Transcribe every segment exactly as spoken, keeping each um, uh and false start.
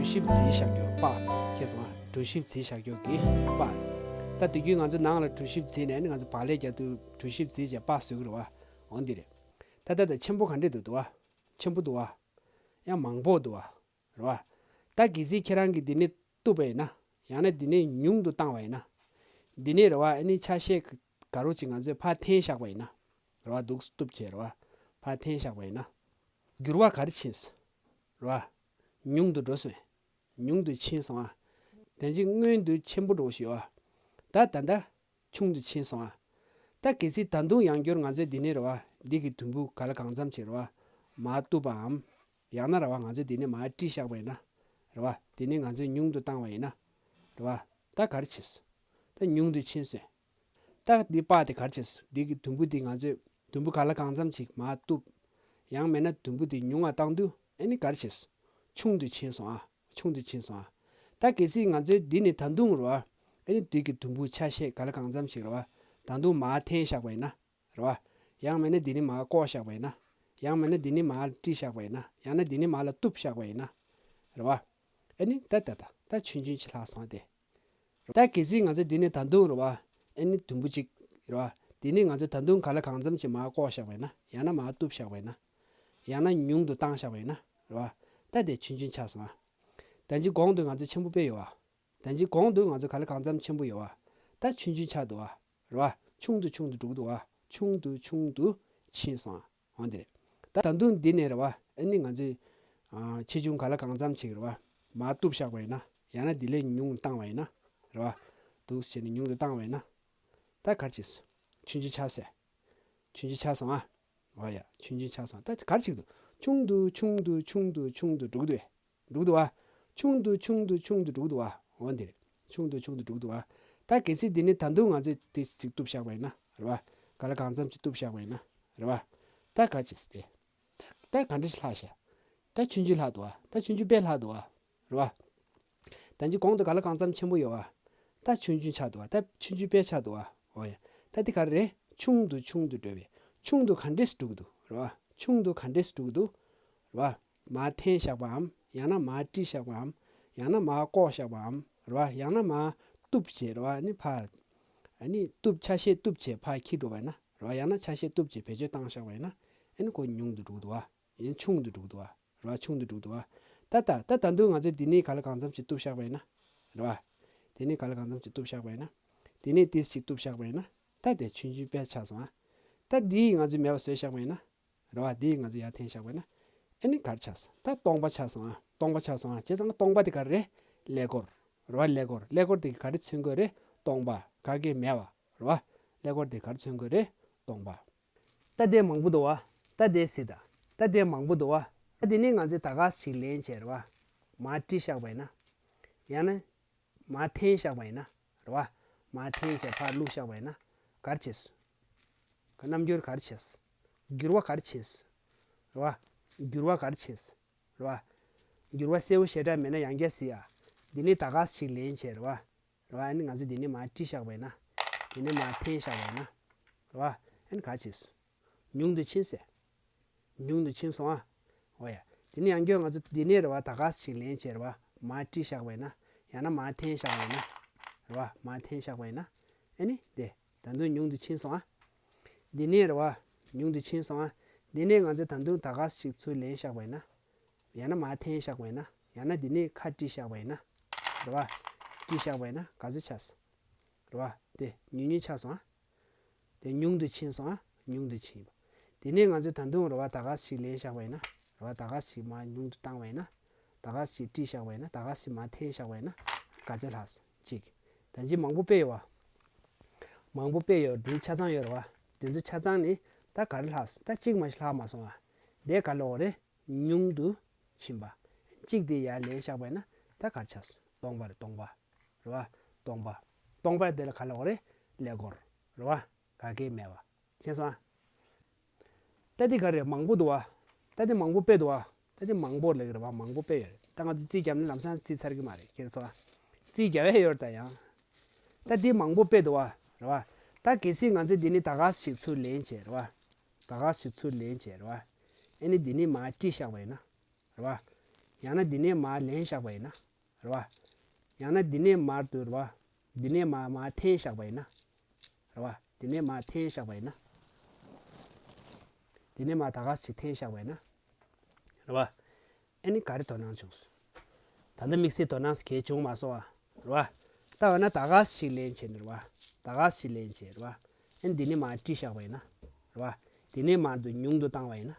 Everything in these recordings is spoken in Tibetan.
གྲོ་ཞིབ་བརྫིས་བཞག་རྒྱུ་པགས་ཁྱེད་སོང་ང་། གྲོ་ཞིབ་བརྫིས་བཞག་རྒྱུ་གི་པགས། ད་དུས་རྒྱུན་ང་ཚོ་ནང་ལ་གྲོ་ཞིབ་བརྫིས་ནས་ནི་ང་ཚོ་བག་ལེབ་རྒྱག་དུས་གྲོ་ཞིབ་བརྫིས་བྱས་པགས་བཟོ་གི་རེད་བ། འོ་འདི་རེད། ད་ལྟ་ད་ཆེན་པོ་ག་འདྲས་འདུག་འདུག་བ། ཆེན་པོ་འདུག་བ། ཡང་མང་པོ་འདུག་བ། རེད་བ། ད་གལ་སྲིད་ཁྱེད་རང་གིས་འདི་ནས་གཏུབ་པ་ཡིན་ན། ཡང་ན་འདི་ནས་ཉུང་དུ་བཏང་བ་ཡིན་ན། འདི་ནས་རེད་བ། ཨ་ནི་ཆ་ཤས་ག་རོ་ཅིག་ང་ཚོས་ཕར་འཐེན་བཞག་པ་ཡིན་ན། རེད་བ། འདུག་གཏུབ་བྱས་རེད་བ། ཕར་འཐེན་བཞག་པ་ཡིན་ན། འགྱུར་བ་ག་རེ་ཕྱིན་སོང་། རེད་བ། ཉུང་དུ་འགྲོ་སོང་། ཉུང་དུ་ཕྱིན་སོང་ཨ། དེ་འཇིག་སྔོན་དུ་ཆེན་པོ་འགྲོ་ཞེས་པ། ད་ད་ལྟ་ཆུང་དུ་ཕྱིན་སོང་ཨ། ད་གལ་སྲིད་ད་དུང་ཡང་བསྐྱར་ང་ཚོས་འདི་ནས་རེད་བ། འདི་གི་དུམ་བུ་ག་ལ་གང་འཚམ་ཅིག་རེད་བ། མར་གཏུབ་པའམ། ཡང་ན་རེད་བ། ང་ཚོས་འདི་ནས་མར་བཀྲུས་བཞག་པ་ཡིན་ན། རེད་བ། འདི་ནས་ང་ཚོས་ཉུང་དུ་བཏང་བ་ཡིན་ན། རེད་བ། ད་ག་རེ་ཕྱིན་སོང་། ད་ཉུང་དུ་ཕྱིན་སོང་། ད་འདི་པགས་དེ་ག་རེ་བྱས་སོང་། འདི་གི་དུམ་བུ་འདི་ང་ཚོས་དུམ་བུ་ག་ལ་གང་འཚམ་ཅིག་མར་གཏུབ། ཡང་མིན་ན་དུམ་བུ་འདི་ཉུང་བ་བཏང་དུས་ཨ་ནི་ག་རེ་བྱས་སོང་། ཆུང་དུ་ཕྱིན་སོང་ཨ། ཆུང་དུ་ཕྱིན་སོང་ཨ། ད་གལ་སྲིད་ང་ཚོས་འདི་ནས་ད་དུང་རེད་བ། ཨ་ནི་འདི་གི་དུམ་བུ་ཆ་ཤས་ག་ལ་གང་འཚམ་ཞིག་རེད་བ། ད་དུང་མར་འཐེན་བཞག་པ་ཡིན་ན། རེད་བ། ཡང་མིན་ན་འདི་ནས་མར་བཀོག་བཞག་པ་ཡིན་ན། ཡང་མིན་ན་འདི་ནས་མར་བཀྲུས་བཞག་པ་ཡིན་ན། ཡང་ན་འདི་ནས་མར་ལ་གཏུབ་བཞག་པ་ཡིན་ན། རེད་བ། ཨ་ནི་ད་ད་ད་ད་ཆུང་ཆུང་ཅིག་ལྷག་སོང་ཨ་དེ། ད་གལ་སྲིད་ང་ཚོས་འདི་ནས་ད་དུང་རེད་བ། ཨ་ནི་དུམ་བུ་གཅིག་རེད་བ། འདི་ནས་ང་ཚོས་ད་དུང་ག་ལ་གང་འཚམ་ཅིག་མར་བཀོག་བཞག་པ་ཡིན་ན། ཡང་ན་མར་གཏུབ་བཞག་པ་ཡིན་ན། ཡང་ན་ཉུང་དུ་བཏང་བཞག་པ་ཡིན་ན། རེད་བ། ད་དེ་ཆུང་ཆུང་ཆགས་སོང་ཨ། ད་ཅི་གོང་དུ་ང་ཚོས་ཆེན་པོ་དཔེ་ཡོད་བ། ད་ཅི་གོང་དུ་ང་ཚོས་ག་ལ་གང་འཚམ་ཆེན་པོ་ཡོད་བ། ད་ཆུང་ཆུང་ཆགས་འདུག་བ། རེད་བ། ཆུང་དུ་ཆུང་དུ་འགྲོ་གི་འདུག་བ། ཆུང་དུ་ཆུང་དུ་ཕྱིན་སོང་ཨ། འོ་འདི་རེད། ད་ད་དུང་འདི་ནས་རེད་བ། ཨ་ནི་ང་ཚོས། ཨ། ཆེ་ཆུང་ག་ལ་གང་འཚམ་ཅིག་རེད་བ། མར་གཏུབ་བཞག་པ་ཡིན་ན། ཡང་ན་འདི་ལས་ཉུང་བཏང་བ་ཡིན་ན། རེད་བ། འདུག་སེ་བྱས་ནས་ཉུང་དུ་བཏང་བ་ཡིན་ན། ད་ག་རེ་བྱས་སོང་། ཆུང་ཆུང་ཆགས་སོང་། ཆུང་ཆུང་ཆགས་སོང་ཨ། འོ་ཡ། ཆུང་ཆུང་ཆགས་སོང་། ད་ག་རེ་བྱེད་ཀྱི་འདུག་ཆུང་དུ་ཆུང་དུ་ཆུང་དུ་ཆུང་དུ་འགྲོ་གི་འདུག་བས། འགྲོ་གི་འདུག་བ། ཆུང་དུ་ཆུང་དུ་ཆུང་དུ་འགྲོ་གི་འདུག་བ། འོ་འདི་རེད། ཆུང་དུ་ཆུང་དུ་འགྲོ་གི་འདུག་བ། ད་གལ་སྲིད་འདི་ནས་ད་དུང་ང་ཚོས་དེ་ཅིག་གཏུབ་བཞག་པ་ཡིན་ན་རེད་བ། ག་ལ་གང་འཚམ་ཅིག་གཏུབ་བཞག་པ་ཡིན་ན་རེད་བ། ད་ག་ཅིག་སྟེ། ད་ག་འདྲ་ཞིག་ལྷག་ཤག་ད་ཆུང་ཆུང་ལྷག་འདུག་བ། ད་ཆུང་ཆུང་དཔེ་ལྷག་འདུག་བ། རེད་བ། ད་ཅི་གོང་དུ་ག་ལ་གང་འཚམ་ཆེན་པོ་ཡོད་བ། ད་ཆུང་ཆུང་ཆགས་འདུག་བ། ད་ཆུང་ཆུང་དཔེ་ཆགས་འདུག་བ། འོ་ཡ། ད་འདི་ག་རེ་རེད། ཆུང་དུ་ཆུང་དུ་འགྲོ་བས། ཆུང་དུ་ག་འདྲས་སུ་འགྲོ་གི་འདུག་རེད་བ། ཆུང་དུ་ག་འདྲས་སུ་འགྲོ་གི་འདུག་རེད་བ། མར་འཐེན་བཞག་པའམ། ཡང་ན་མར་བཀྲུས་བཞག་པའམ། ཡང་ན་མར་བཀོག་བཞག་པའམ། རེད་བ། ཡང་ན་མར་གཏུབ་བྱས་རེད་བ། ཨ་ནི་ཕར། ཨ་ནི་གཏུབ་ཆ་ཤས་གཏུབ་བྱས་ཕར་འཁྱེར་འགྲོ་བ་ཡིན་ན། རེད་བ། ཡང་ན་ཆ་ཤས་གཏུབ་བྱས་བེད་སྤྱོད་བཏང་བཞག་པ་ཡིན་ན། ཨ་ནི་ཁོ་ཉུང་དུ་འགྲོ་གི་འདུག་བ། ཡང་ཆུང་དུ་འགྲོ་གི་འདུག་བ། རེད་བ། ཆུང་དུ་འགྲོ་གི་འདུག་བ། ད་ད་ད་ད་དུང་ང་ཚོས་འདི་ནས་ག་ལ་གང་འཚམ་ཞིག་གཏུབ་བཞག་པ་ཡིན་ན། རེད་བ། འདི་ནས་ག་ལ་གང་འཚམ་ཞིག་གཏུབ་བཞག་པ་ཡིན་ན། འདི་ནས་ཏིས་ཞིག་གཏུབ་བཞག་པ་ཡིན་ན། ད་དེ་ཆུང་ཆུང་དཔེ་ཆགས་སོང་ཨ། ད་འདི་ང་ཚོས་མེད་པ་བཟོས་བཞག་པ་ཡིན་ན། རེད་བ། འདི་ང་ཚོས་ཡར་འཐེན་བཞག་པ་ཡིན་ན། ཨ་ནི་ག་རེ་ཆགས་སོང་། ད་སྟོང་པ་ཆགས་སོང་ཨ། སྟོང་པ་ཆགས་སོང་ཨ། བྱས་ཙང་སྟོང་པ་དེ་ག་རེ་རེད། ཀླད་ཀོར། རེད་བ། ཀླད་ཀོར། ཀླད་ཀོར་དེ་ག་རེ་མཚོན་གྱི་རེད། སྟོང་པ། ག་གེ་མེད་པ། རེད་བ། ཀླད་ཀོར་དེ་ག་རེ་མཚོན་གྱི་རེད། སྟོང་པ། ད་དེ་མང་པོ་འདུག་བ། ད་དེ་སྲིད་ད། ད་དེ་མང་པོ་འདུག་བ། ད་དེ་ནས་ང་ཚོས་ད་ག་ཞིག་ལེན་བྱས་རེད་བ། མར་བཀྲུས་བཞག་པ་ཡིན་ན། ཡང་ན། མར་འཐེན་བཞག་པ་ཡིན་ན། རེད་བ། མར་འཐེན་བྱས་ཕར་བླུགས་བཞག་པ་ཡིན་ན། ག་རེ་བྱས་སོང་། རྣམ་འགྱུར་ག་རེ་བྱས་སོང་། འགྱུར་བ་ག་རེ་ཕྱིན་སོང་། རེད་བ། འགྱུར་བ་ག་རེ་ཕྱིན་སོང་། རེད་བ། འགྱུར་བ་གསལ་པོ་ཞེ་དྲག་མེད་ན་ཡང་བསྐྱར་གཟིགས་ཨ། འདི་ནས་ད་ག་ཞིག་ལེན་བྱས་རེད་བ། རེད་བ། ཨ་ནི་ང་ཚོས་འདི་ནས་མར་བཀྲུས་བཞག་པ་ཡིན་ན། འདི་ནས་མར་འཐེན་བཞག་པ་ཡིན་ན། རེད་བ། ཨ་ནི་ག་རེ་བྱས་སོང་། ཉུང་དུ་ཕྱིན་སོང་། ཉུང་དུ་ཕྱིན་སོང་ཨ། འོ་ཡ། འདི་ནས་ཡང་བསྐྱར་ང་ཚོ་འདི་ནས་རེད་བ། ད་ག་ཞིག་ལེན་བྱས་རེད་བ། མར་བཀྲུས་བཞག་པ་ཡིན་ན། ཡང་ན་མར་འཐེན་བཞག་པ་ཡིན་ན། རེད་བ། མར་འཐེན་བཞག་པ་ཡིན་ན། ཨ་ནི་དེ། ད་དུང་ཉུང་དུ་ཕྱིན་སོང་ཨ། འདི་ནས་རེད་བ། ཉུང་དུ་ཕྱིན་སོང་ཨ། འདི་ནས་ང་ཚོས་ད་དུང་ད་ག་ཞིག་ཚུར་ལེན་བཞག་པ་ཡིན་ན། ཡང་ན་མར་འཐེན་བཞག་པ་ཡིན་ན། ཡང་ན་འདི་ནས་ཁ་བཀྲུས་བཞག་པ་ཡིན་ན། རེད་བ། བཀྲུས་བཞག་པ་ཡིན་ན་ག་ཚོད་ཆགས་སོང་། རེད་བ། དེ་ཉུང་ཉུང་ཆགས་སོང་ཨ། དེ་ཉུང་དུ་ཕྱིན་སོང་ཨ། ཉུང་དུ་ཕྱིན་པ། དེ་ནས་ང་ཚོས་ད་དུང་རེད་བ། ད་ག་ཞིག་ལེན་བཞག་པ་ཡིན་ན། རེད་བ། ད་ག་ཞིག་མར་ཉུང་དུ་བཏང་བ་ཡིན་ན། ད་ག་ཞིག་བཀྲུས་བཞག་པ་ཡིན་ན། ད་ག་ཞིག་མར་འཐེན་བཞག་པ་ཡིན་ན། ག་ཚོད་ལྷག་སོང་། གཅིག་ད་ཅི་མང་པོ་དཔེ་ཡོད་བ། མང་པོ་དཔེ་ཡོད། འདི་ཆ་ཚང་ཡོད་རེད་བ། འདི་ཚོ་ཆ་ཚང་ནི་ད་ག་རེ་ལྷག་སོང་། ད་གཅིག་མ་ཞིག་ལྷག་མ་སོང་བ། དེ་ག་ལོག་རེད། ཉུང་དུ་ཕྱིན་པ། གཅིག་དེ་ཡར་ལེན་བཞག་པ་ཡིན་ན་ད་ག་རེ་ཆགས་སོང་། སྟོང་པ་རེད། སྟོང་པ། རེད་བ། སྟོང་པ། སྟོང་པ་དེ་ལ་ག་ལོག་རེད། ཀླད་ཀོར། རེད་བ། ག་གེ་མེད་པ། ཤེས་སོང་ཨ། ད་འདི་ག་རེད། མང་པོ་འདུག་བ། ད་འདི་མང་པོ་དཔེ་འདུག་བ། ད་འདི་མང་པོ་ལབ་ཀྱི་རེད་བ། མང་པོ་དཔེ་ཡོད་རེད། ད་ང་ཚོ་རྩིས་བརྒྱབ་ནས་ལམ་སང་རྩིས་ཚར་གྱི་མ་རེད། ཤེས་སོང་ཨ། རྩིས་བརྒྱབ་ཡས་ཡོད་རེད་ད་ཡང་། ད་འདི་མང་པོ་དཔེ་འདུག་བ། རེད་བ། ད་གལ་སྲིད་ང་ཚོས་འདི་ནས་ད་ག་ཞིག་ཚུར་ལེན་བྱས་རེད་བ། ད་ག་ཞིག་ཚུར་ལེན་བྱས་རེད་བ། ཨ་ནི་འདི་ནས་མར་བཀྲུས་བཞག་པ་ཡིན་ན། རེད་བ། ཡང་ན་འདི་ནས་མར་ལེན་བཞག་པ་ཡིན་ན། རེད་བ། ཡང་ན་འདི་ནས་མར་དུ་རེད་བ། འདི་ནས་མར་མར་འཐེན་བཞག་པ་ཡིན་ན། རེད་བ། འདི་ནས་མར་འཐེན་བཞག་པ་ཡིན་ན། འདི་ནས་མར་ད་ག་ཞིག་འཐེན་བཞག་པ་ཡིན་ན། རེད་བ། ཨ་ནི་ག་རེ་དོ་སྣང་བྱུང་སོང་། ད་ལྟ་དམིགས་བསལ་དོ་སྣང་གལ་བྱུང་མ་སོང་ཨ། རེད་བ། ད་འོ་ན་ད་ག་ཞིག་ལེན་བྱས་ནས་རེད་བ། ད་ག་ཞིག་ལེན་བྱས་རེད་བ། ཨ་ནི་འདི་ནས་མར་བཀྲི་བཞག་པ་ཡིན་ན། རེད་བ། འདི་ནས་མར་དུ་ཉུང་དུ་བཏང་བ་ཡིན་ན།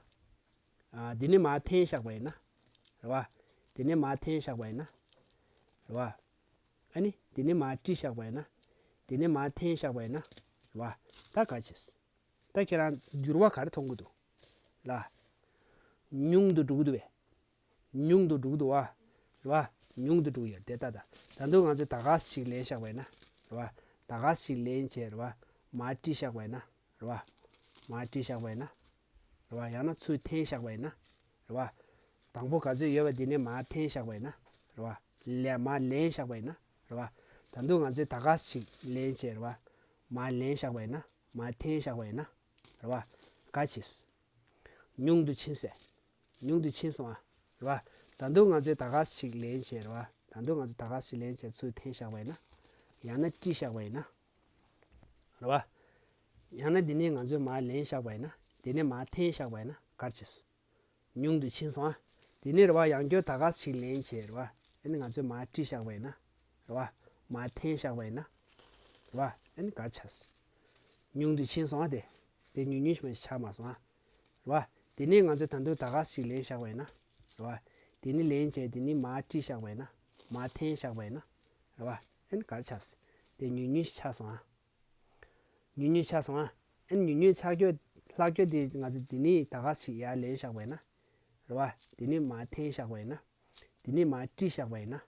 ཨ། འདི་ནས་མར་འཐེན་བཞག་པ་ཡིན་ན། རེད་བ། འདི་ནས་མར་འཐེན་བཞག་པ་ཡིན་ན། རེད་བ། ཨ་ནི་འདི་ནས་མར་བཀྲི་བཞག་པ་ཡིན་ན། འདི་ནས་མར་འཐེན་བཞག་པ་ཡིན་ན། རེད་བ། ད་ག་བྱས། ད་ཁྱེད་རང་འགྱུར་བ་ག་རེ་མཐོང་གི་འདུག་ལ། ཉུང་དུ་འགྲོ་གི་འདུག་བས། ཉུང་དུ་འགྲོ་གི་འདུག་བ། རེད་བ། ཉུང་དུ་འགྲོ་གི་ཡོད་དེ་ད་ད། ད་དུང་ང་ཚོས་ད་ག་ཞིག་ལེན་བཞག་པ་ཡིན་ན། རེད་བ། ད་ག་ཞིག་ལེན་བྱས་རེད་བ། མར་བཀྲི་བཞག་པ་ཡིན་ན། རེད་བ། མར་བཀྲི་བཞག་པ་ཡིན་ན། རེད་བ། ཡང་ན་ཚུར་འཐེན་བཞག་པ་ཡིན་ན། རེད་བ། དང་པོ་ག་ཚོད་ཡོད་པ་འདི་ནས་མར་འཐེན་བཞག་པ་ཡིན་ན། རེད་བ། ལེ་མར་ལེན་བཞག་པ་ཡིན་ན། རེད་བ། ད་དུང་ང་ཚོས་ད་ག་ཞིག་ལེན་བྱས་རེད་བ། མར་ལེན་བཞག་པ་ཡིན་ན། མར་འཐེན་བཞག་པ་ཡིན་ན། རེད་བ། ག་ཅི། ཉུང་དུ་ཕྱིན་སོང་། ཉུང་དུ་ཕྱིན་སོང་ཨ། རེད་བ། ད་དུང་ང་ཚོས་ད་ག་ཞིག་ལེན་བྱས་རེད་བ། ད་དུང་ང་ཚོས་ད་ག་ཞིག་ལེན་བྱས་ཚུར་འཐེན་བཞག་པ་ཡིན་ན། ཡང་ན་བཀྲི་བཞག་པ་ཡིན་ན། རེད་བ། ཡང་ན་འདི་ནས་ང་ཚོས་མར་ལེན་བཞག་པ་ཡིན་ན། འདི་ནས་མར་འཐེན་བཞག་པ་ཡིན་ན་ག་རེ་བྱས་སོང་། ཉུང་དུ་ཕྱིན་སོང་ཨ། དེ་ནས་རེད་བ། ཡང་བསྐྱར་ད་ག་ཞིག་ལེན་བྱས་རེད་བ། ཨ་ནི་ང་ཚོས་མར་བཀྲི་བཞག་པ་ཡིན་ན། རེད་བ། མར་འཐེན་བཞག་པ་ཡིན་ན། རེད་བ། ཨ་ནི་ག་རེ་བྱས་སོང་། ཉུང་དུ་ཕྱིན་སོང་ཨ་དེ། དེ་ཉུང་ཉུང་ཞིག་མ་ཞིག་ཆགས་མ་སོང་ཨ། རེད་བ། དེ་ནས་ང་ཚོས་ད་དུང་ད་ག་ཞིག་ལེན་བཞག་པ་ཡིན་ན། རེད་བ། དེ་ནས་ལེན་བྱས་དེ་ནས་མར་བཀྲི་བཞག་པ་ཡིན་ན། མར་འཐེན་བཞག་པ་ཡིན་ན། རེད་བ། ཨ་ནི་ག་རེ་ཆགས་སོང་། དེ་ཉུང་ཉུང་ཞིག་ཆགས་སོང་ཨ། ཉུང་ཉུང་ཆགས་སོང་ཨ། ཨ་ནི་ཉུང་ཉུང་ཆགས་རྒྱུ་ལྷག་རྒྱུ་དེ་ང་ཚོ་འདི་ནས་ད་ག་ཞིག་ཡར་ལེན་བཞག་པ་ཡིན་ན། རེད་བ། འདི་ནས་མར་འཐེན་བཞག་པ་ཡིན་ན། འདི་ནས་མར་བཀྲི་བཞག་པ་ཡིན་ན།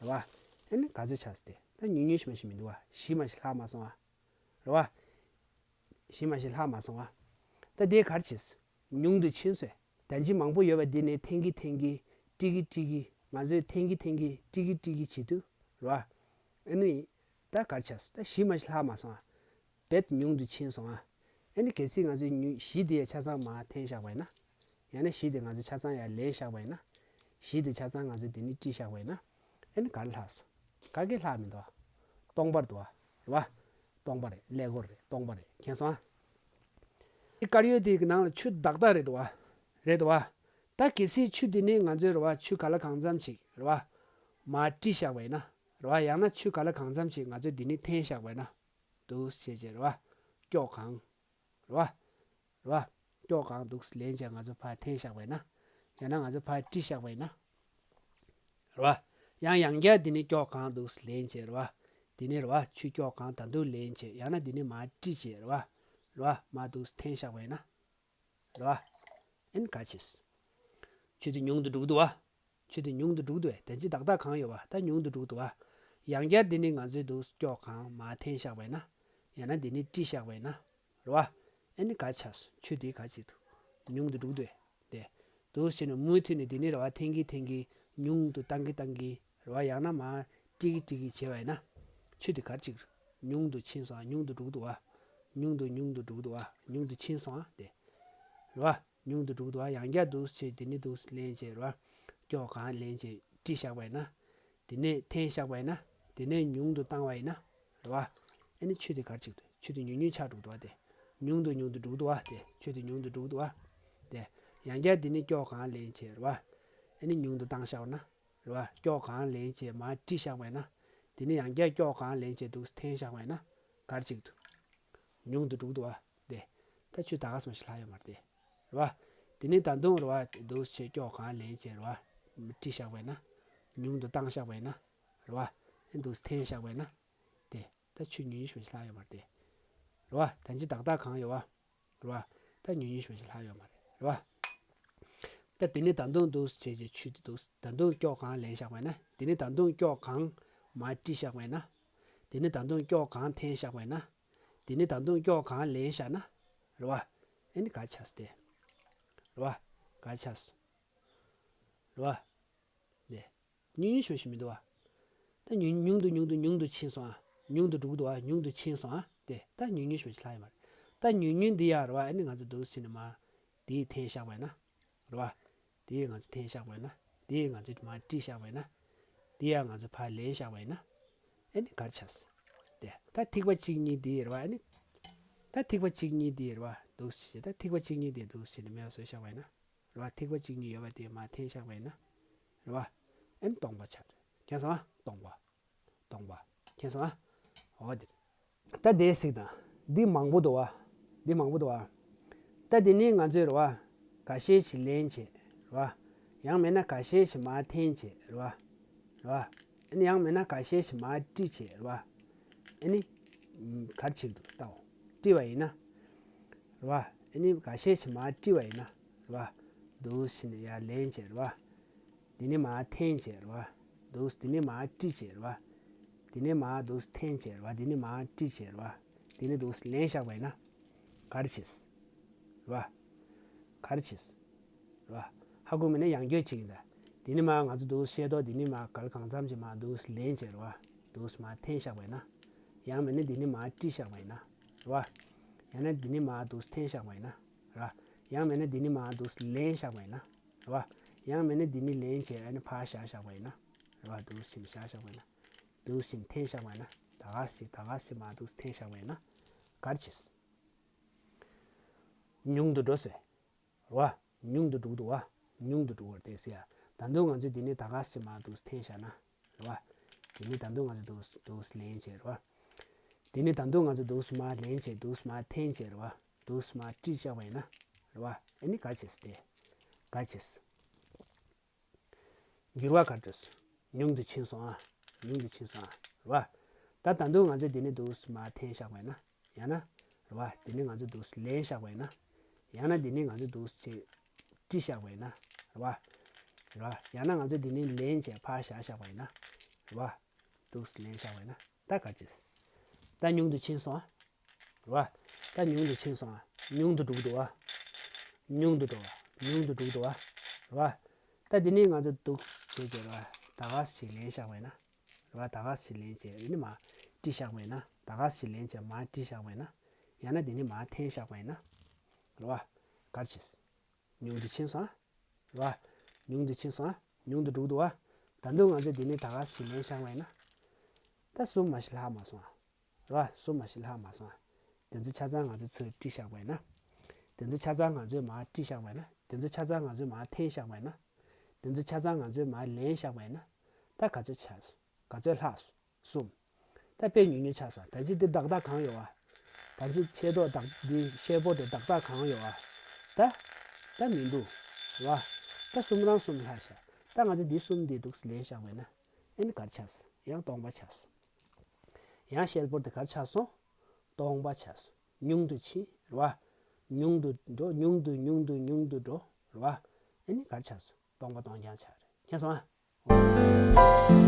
རེད་བ། ཨ་ནི་ག་ཚོད་ཆགས་སོང་དེ། ད་ཉུང་ཉུང་ཞིག་མ་ཞིག་མི་འདུག་བ། བཞི་མ་ཞིག་ལྷག་མ་སོང་ཨ། རེད་བ། བཞི་མ་ཞིག་ལྷག་མ་སོང་ཨ། ད་དེ་ག་རེ་བྱས་སོང་། ཉུང་དུ་ཕྱིན་སོང་། ད་ཅི་མང་པོ་ཡོད་པ་འདི་ནས་འཐེན་གི་འཐེན་གི་བཀྲི་གི་བཀྲི་གི་ང་ཚོས་འཐེན་གི་འཐེན་གི་བཀྲི་གི་བཀྲི་གི་བྱེད་དུས་རེད་བ། ཨ་ནི། ད་ག་རེ་ཆགས་སོང་། ད་བཞི་མ་ཞིག་ལྷག་མ་སོང་ཨ། རྦད་ཉུང་དུ་ཕྱིན་སོང་ཨ། ཨ་ནི་གལ་སྲིད་ང་ཚོས་ཉུ་བཞི་དེ་ཆ་ཚང་མར་འཐེན་བཞག་པ་ཡིན་ན། ཡང་ན་བཞི་དེ་ང་ཚོས་ཆ་ཚང་ཡར་ལེན་བཞག་པ་ཡིན་ན། བཞི་དེ་ཆ་ཚང་ང་ཚོས་འདི་ནས་བཀྲི་བཞག་པ་ཡིན་ན། ཨ་ནི་ག་རེ་ལྷག་སོང་། ག་གེ་ལྷག་མི་འདུག་ཨ། སྟོང་པར་འདུག་ཨ། རེད་བ། སྟོང་པ་རེད། ཀླད་ཀོར་རེད། སྟོང་པ་རེད། མཁྱེན་སོང་ཨ། དཀར་ཡོལ་དེའི་ནང་ལ་ཆུ་དག་དག་རེད་འདུག་བ། རེད་འདུག་བ། ད་གལ་སྲིད་ཆུ་དེ་ནི་ང་ཚོས་རེད་བ། ཆུ་ག་ལ་གང་འཚམ་ཞིག་རེད་བ། མར་བཀྲི་བཞག་པ་ཡིན་ན། རེད་བ། ཡང་ན་ཆུ་ག་ལ་གང་འཚམ་ཞིག་ང་ཚོས་འདི་ནས་འཐེན་བཞག་པ་ཡིན་ན། འདུག་བྱས་བྱས་རེད་བ། ཀྱོག་གང་། རེད་བ། རེད་བ། ཀྱོག་གང་འདུག་ལེན་བྱས་ང་ཚོ་ཕར་འཐེན་བཞག་པ་ཡིན་ན། ཡང་ན་ང་ཚོ་ཕར་བཀྲི་བཞག་པ་ཡིན་ན། རེད་བ། ཡང་ཡང་བསྐྱར་འདི་ནས་ཀྱོག་གང་འདུག་ལེན་བྱས་རེད་བ། འདི་ནས་རེད་བ། ཆུ་ཀྱོག་གང་ད་དུང་ལེན་བྱས། ཡང་ན་འདི་ནས་མར་བཀྲི་བྱས་རེད་བ། རེད་བ། མར་འདུག་འཐེན་བཞག་པ་ཡིན་ན། རེད་བ། ཨེན་ག་ཆེས། ཆུ་དེ་ཉུང་དུ་འགྲོ་གི་འདུག་བ། ཆུ་དེ་ཉུང་དུ་འགྲོ་གི་འདུག་བས། ད་ཅི་ཏག་ཏག་གང་ཡོད་བ། ད་ཉུང་དུ་འགྲོ་གི་འདུག་བ། ཡང་བསྐྱར་འདི་ནས་ང་ཚོས་འདུག་ཀྱོག་གང་མར་འཐེན་བཞག་པ་ཡིན་ན། ཡང་ན་འདི་ནས་བཀྲི་བཞག་པ་ཡིན་ན། རེད་བ། ཨེ་ནི་ག་ཆགས་སོང་། ཆུ་དེ་ག་ཅིག་འདུག་ཉུང་དུ་འགྲོ་གི་འདུག་བས། དེ། འདུག་བྱས་ནས་མུ་མཐུད་ནས་འདི་ནས་རེད་བ། འཐེན་གི་འཐེན་གི་ཉུང་དུ་བཏང་གི་བཏང་གི་རེད་བ། ཡང་ན་མར་བཀྲི་གི་བཀྲི་གི་བྱས་པ་ཡིན་ན། ཆུ་དེ་ག་ཅིག་ཉུང་དུ་ཕྱིན་སོང་ཨ། ཉུང་དུ་འགྲོ་གི་འདུག་བ། ཉུང་དུ་ཉུང་དུ་འགྲོ་གི་འདུག་བ། ཉུང་དུ་ཕྱིན་སོང་ཨ། དེ། རེད་བ། ཉུང་དུ་འགྲོ་གི་འདུག་བ། ཡང་བསྐྱར་འདུག་བྱས་འདི་ནས་འདུག་ལེན་བྱས་རེད་བ། ཀྱོག་གང་ལེན་བྱས་བཀྲི་བཞག་པ་ཡིན་ན། དེ་ནས་འཐེན་བཞག་པ་ཡིན་ན། དེ་ནས་ཉུང་དུ་བཏང་བ་ཡིན་ན། རེད་བ། ཨེ་ནི་ཆུ་དེ་ག་རེ་བྱེད་ཀྱི་འདུག་ཆུ་དེ་ཉུང་ཉུང་ཆགས་འགྲོ་གི་འདུག་བ་དེ། ཉུང་དུ་ཉུང་དུ་འགྲོ་གི་འདུག་བ་དེ། ཆུ་དེ་ཉུང་དུ་འགྲོ་གི་འདུག་བ། དེ། ཡང་བསྐྱར་འདི་ནས་ཀྱོག་གང་ལེན་བྱས་རེད་བ། ཨེ་ནི་ཉུང་དུ་བཏང་བཞག་པ་ན། རེད་བ། ཀྱོག་གང་ལེན་བྱས་མར་བཀྲི་བཞག་པ་ཡིན་ན། དེ་ནས་ཡང་བསྐྱར་ཀྱོག་གང་ལེན་བྱས་འདུག་འཐེན་བཞག་པ་ཡིན་ན། ག་རེ་བྱེད་ཀྱི་འདུག་ཉུང་དུ་འགྲོ་གི་འདུག་བ། དེ། ད་ཆུ་ད་ག་སོང་ཞིག་ལྷག་ཡོད་མ་རེད་དེ། རེད་བ། དེ་ནས་ད་དུང་རེད་བ། འདུག་བྱས་ཀྱོག་གང་ལེན་བྱས་རེད་བ། བཀྲི་བཞག་པ་ཡིན་ན། ཉུང་དུ་བཏང་བཞག་པ་ཡིན་ན། རེད་བ། ཨེ་འདུག་འཐེན་བཞག་པ་ཡིན་ན། དེ། ད་ཆུ་ཉུང་ཉུང་ཞིག་མ་ཞིག་ལྷག་ཡོད་མ་རེད་དེ། རེད་བ། ད་ཅི་ཏག་ཏག་གང་ཡོད་བ། རེད་བ། ད་ཉུང་ཉུང་ཞིག་མ་ཞིག་ལྷག་ཡོད་མ་རེད། རེད་བ། ད་དེ་ནས་ད་དུང་འདུག་བྱས་བྱས་ཆུ་དེ་འདུག་ད་དུང་ཀྱོག་གང་ལེན་བཞག་པ་ཡིན་ན། དེ་ནས་ད་དུང་ཀྱོག་གང་མར་བཀྲི་བཞག་པ་ཡིན་ན། དེ་ནས་ད་དུང་ཀྱོག་གང་འཐེན་བཞག་པ་ཡིན་ན། དེ་ནས་ད་དུང་ཀྱོག་གང་ལེན་བཞག་ན། རེད་བ། ཨེ་ནི་ག་ཆགས་སོང་དེ། རེད་བ། ག་ཆགས་སོང་། རེད་བ། དེ། ཉུང་ཉུང་ཞིག་མ་ཞིག་མི་འདུག་བ། ད་ཉུང་ཉུང་དུ་ཉུང་དུ་ཉུང་དུ་ཕྱིན་སོང་ཨ། ཉུང་དུ་འགྲོ་གི་འདུག་བ། ཉུང་དུ་ཕྱིན་སོང་ཨ། དེ་ད་ཉུང་ཉུང་ཞིག་མ་ཞིག་ལྷག་ཡོད་མ་རེད། ད་ཉུང་ཉུང་འདི་ཡང་རེད་བ། ཨ་ནི་ང་ཚོ་འདུག་སེ་བྱས་ནས་མར་དེ་འཐེན་བཞག་པ་ཡིན་ན། རེད་བ། དེ་ང་ཚོ་འཐེན་བཞག་པ་ཡིན་ན། དེ་ང་ཚོས་མར་བཀྲིས་བཞག་པ་ཡིན་ན། དེ་ཡང་ང་ཚོས་ཕར་ལེན་བཞག་པ་ཡིན་ན། ཨེ་ནི་ག་རེ་ཆགས་སོང་། དེ་ད་ཐིགས་པ་གཅིག་གཉིས་དེ་རེད་བ། ཨེ་ནི་ད་ཐིགས་པ་གཅིག་གཉིས་དེ་རེད་བ། འདུག་སེ་བྱས། ད་ཐིགས་པ་གཅིག་གཉིས་དེ་འདུག་སེ་བྱས་ནས་མེད་པ་བཟོས་བཞག་པ་ཡིན་ན། རེད་བ། ཐིགས་པ་གཅིག་གཉིས་ཡོད་པ་དེ་མར་འཐེན་བཞག་པ་ཡིན་ན། རེད་བ། ཨེ་ནི་སྟོང་པ་ཆགས་རེད། མཁྱེན་སོང་ཨ། སྟོང་པ། སྟོང་པ། མཁྱེན་སོང་ཨ། འོ་དེ་རེད། ད་དེ་གཟིགས་དང་། འདི་མང་པོ་འདུག་བ། འདི་མང་པོ་འདུག་བ། ད་འདི་ནི་ང་ཚོས་རེད་བ། འགའ་ཤས་ཤིག་ལེན་བྱས་རེད་བ། ཡང་མིན་ན་འགའ་ཤས་ཤིག་མར་འཐེན་བྱས་རེད་བ། རེད་བ། ཨ་ནི་ཡང་མིན་ན་འགའ་ཤས་ཤིག་མར་བཀྲིས་བྱས་རེད་བ། ཨ་ནི། ཨམ། ག་རེ་བྱེད་ཀྱི་འདུག་ལྟའོ། བཀྲིས་པ་ཡིན་ན། རེད་བ། ཨ་ནི་འགའ་ཤས་ཤིག་མར་བཀྲིས་པ་ཡིན་ན། རེད་བ། འདུག་སེ་བྱས་ནས་ཡར་ལེན་བྱས་རེད་བ། དེ་ནས་མར་འཐེན་བྱས་རེད་བ། འདུག་སེ་དེ་ནས་མར་བཀྲིས་བྱས་རེད་བ། དེ་ནས་མར་འདུག་སེ་འཐེན་བྱས་རེད་བ། དེ་ནས་མར་བཀྲིས་བྱས་རེད་བ། དེ་ནས་འདུག་སེ་ལེན་བཞག་པ་ཡིན་ན། ག་རེ་བྱེད། རེད་བ། ག་རེ་བྱེད། རེད་བ། ཧ་གོ་མེད་ན་ཡང་བསྐྱར་བྱེད་ཀྱི་ཡིན་ད། དེ་ནས་མར་ང་ཚོ་འདུག་སེ་ཤེལ་ཏོག་དེ་ནས་མར་ག་ལ་གང་འཚམ་ཅིག་མར་འདུག་སེ་ལེན་བྱས་རེད་བ། འདུག་སེ་མར་འཐེན་བཞག་པ་ཡིན་ན། ཡང་མིན་ན་དེ་ནས་མར་བཀྲིས་བཞག་པ་ཡིན་ན། རེད་བ། ཡང་ན་དེ་ནས་མར་འདུག་སེ་འཐེན་བཞག་པ་ཡིན་ན། རེད་བ། ཡང་མིན་ན་དེ་ནས་མར་འདུག་སེ་ལེན་བཞག་པ་ཡིན་ན། རེད་བ། ཡང་མིན་ན་དེ་ནས་ལེན་བྱས་ཨ་ནི་ཕར་བཞག་བཞག་པ་ཡིན་ན། རེད་བ། འདུག་སེ་བཞག་བཞག་པ་ཡིན་ན། འདུག་སེ་འཐེན་བཞག་པ་ཡིན་ན། ད་ག་སེ་ད་ག་སེ་མར་འདུག་སེ་འཐེན་བཞག་པ་ཡིན་ན། ག་རེ་བྱེད། ཉུང་དུ་འགྲོ་སོང་། རེད་བ། ཉུང་དུ་འགྲོ་གི་འདུག་བ། ཉུང་དུ་འགྲོ་གི་རེད་ཟེར་ཡ། ད་དུང་ང་ཚོས་དེ་ནས་ད་ག་སེ་མར་འདུག་སེ་འཐེན་བཞག་ན། རེད་བ། དེ་ནས་ད་དུང་ང་ཚོས་འདུག་སེ་འདུག་སེ་ལེན་བྱས་རེད་བ། དེ་ནས་ད་དུང་ང་ཚོས་འདུག་སེ་མར་ལེན་བྱས་འདུག་སེ་མར་འཐེན་བྱས་རེད་བ། འདུག་སེ་མར་བཀྲིས་བཞག་པ་ཡིན་ན། རེད་བ། ཨ་ནི་ག་རེ་བྱེད་སོང་དེ། ག་རེ་བྱེད་སོང་། འགྱུར་བ་ག་འདྲ་སོང་། ཉུང་དུ་ཕྱིན་སོང་ཨ། ཉུང་དུ་ཕྱིན་སོང་ཨ། རེད་བ། ད་ད་དུང་ང་ཚོས་དེ་ནས་འདུག་སེ་མར་འཐེན་བཞག་པ་ཡིན་ན། ཡང་ན། རེད་བ། དེ་ནས་ང་ཚོས་འདུག་སེ་ལེན་བཞག་པ་ཡིན་ན། ཡང་ན་དེ་ནས་ང་ཚོས་འདུག་སེ་བཀྲིས་བཞག་པ་ཡིན་ན། རེད་བ། རེད་བ། ཡང་ན་ང་ཚོས་དེ་ནས་ལེན་བྱས་ཕར་བཞག་བཞག་པ་ཡིན་ན། རེད་བ། འདུག་སེ་ལེན་བཞག་པ་ཡིན་ན། ད་ག་རེ་བྱེད། ད་ཉུང་དུ་ཕྱིན་སོང་ཨ། རེད་བ། ད་ཉུང་དུ་ཕྱིན་སོང་ཨ། ཉུང་དུ་འགྲོ་གི་འདུག་བ། ཉུང་དུ་འགྲོ་བ། ཉུང་དུ་འགྲོ་གི་འདུག་བ། རེད་བ། ད་དེ་ནས་ང་ཚོ་འདུག་སེ་བྱས་བྱས་རེད་བ། ད་ག་སེ་ཞིག་ལེན་བཞག་པ་ཡིན་ན། རེད་བ། ད་ག་སེ་ཞིག་ལེན་བྱས་ཨ་ནི་མར་བཀྲིས་བཞག་པ་ཡིན་ན། ད་ག་སེ་ཞིག་ལེན་བྱས་མར་བཀྲིས་བཞག་པ་ཡིན་ན། ཡང་ན་དེ་ནས་མར་འཐེན་བཞག་པ་ཡིན་ན། རེད་བ། ག་རེ་བྱེད། ཉུང་དུ་ཕྱིན་སོང་ཨ། རེད་བ། ཉུང་དུ་ཕྱིན་སོང་ཨ། ཉུང་དུ་འགྲོ་གི་འདུག་བ། ད་དུང་ང་ཚོས་དེ་ནས་ད་ག་སེ་ཞིག་ལེན་བཞག་པ་ཡིན་ན། ད་གསུམ་མ་ཞིག་ལྷག་མ་སོང་ཨ། རེད་བ། གསུམ་མ་ཞིག་ལྷག་མ་སོང་ཨ། དེ་ཚོ་ཆ་ཚང་ང་ཚོས་ཚུར་བཀྲིས་བཞག་པ་ཡིན་ན། དེ་ཚོ་ཆ་ཚང་ང་ཚོས་མར་བཀྲིས་བཞག་པ་ཡིན་ན། དེ་ཚོ་ཆ་ཚང་ང་ཚོས་མར་འཐེན་བཞག་པ་ཡིན་ན། དེ་ཚོ་ཆ་ཚང་ང་ཚོས་མར་ལེན་བཞག་པ་ཡིན་ན། ད་ག་ཚོད་ཆགས་སོང་། ག་ཚོད་ལྷག་སོང་། གསུམ། ད་དཔེ་ཉུང་ཉུང་ཆགས་སོང་། ད་ཅི་འདི་བདག་རྟགས་གང་ཡོད་བ། ད་ཅི་ཤེལ་ཏོག་བདག་འདི་ཤེལ་ཕོར་དེ་བདག་རྟགས་གང་ཡོད་བ། ད། ད་མི་འདུག་རེད་བ། ད་གསུམ་རང་གསུམ་ལྷག་ཤག་ད་ང་ཚོ་འདི་གསུམ་འདི་འདུག་ལེན་བཞག་པ་ཡིན་ན། ཨེ་ནི་ག་རེ་ཆགས་སོང་། ཡང་སྟོང་པ་ཆགས་སོང་། ཡང་ཤེལ་ཕོར་དེ་ག་རེ་ཆགས་སོང་། སྟོང་པ་ཆགས་སོང་། ཉུང་དུ་ཕྱིན་རེད་བ། ཉུང་དུ་འགྲོ། ཉུང་དུ་ཉུང་དུ་ཉུང་དུ་འགྲོ་རེད་བ། ཨེ་ནི་ག་རེ་ཆགས་སོང་། སྟོང་པ་སྟོང་རྐྱང་ཆགས་རེད། མཁྱེན་སོང་ཨ།